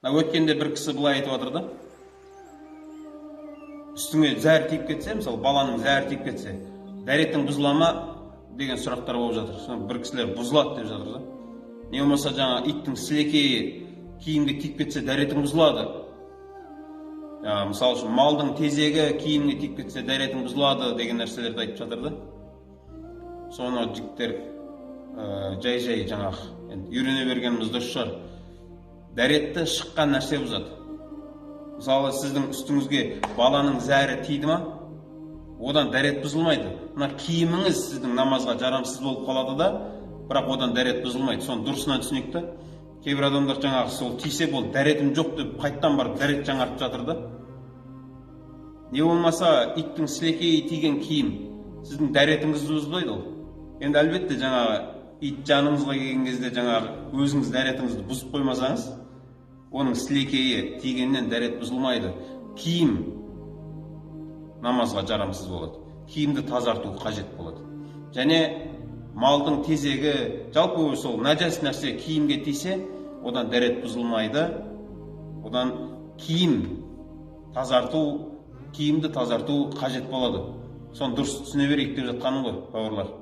Мына өткенде бір кісі былай айтып жатыр да, үстіңе зәр тиіп кетсе, мысалы баланың зәрі тиіп кетсе, дәретің бұзыла ма деген сұрақтар болып жатыр. Соны бір кісілер бұзылады деп жатыр да. Не болмаса жаңа иттің сілекейі киімге тиіп кетсе, дәретің бұзылады. Мысалы үшін малдың тезегі киімге тиіп кетсе, дәретің бұзылады деген нәрселерді айтып жатыр да. Соны жігіттер жай-жай жаңағы енді үйрене бергеніміз дұрыс шығар. Дәретті шыққан нәрсе бұзады. Мысалы, сіздің үстіңізге баланың зәрі тиді ма, одан дәрет бұзылмайды. Мына киіміңіз сіздің намазға жарамсыз болып қалады да, бірақ одан дәрет бұзылмайды. Соны дұрысынан түсінейік та. Кейбір адамдар жаңағы сол тисе болды, дәретім жоқ деп қайттан барып дәрет жаңартып жатыр да. Не болмаса иттің сілекейі тиген киім сіздің дәретіңізді бұзбайды ол. Енді әлбетте жаңағы ит жаныңызға келген кезде жаңағы өзіңіз дәретіңізді бұзып қоймасаңыз, оның сілекейі тигеннен дәрет бұзылмайды. Киім намазға жарамсыз болады. Киімді тазарту қажет болады. Және малдың тезегі, жалпы сол нәжас нәрсе киімге тисе, одан дәрет бұзылмайды. Одан киім тазарту, киімді тазарту қажет болады. Соны дұрыс түсіне берейік деп жатқаным ғой, бауырлар.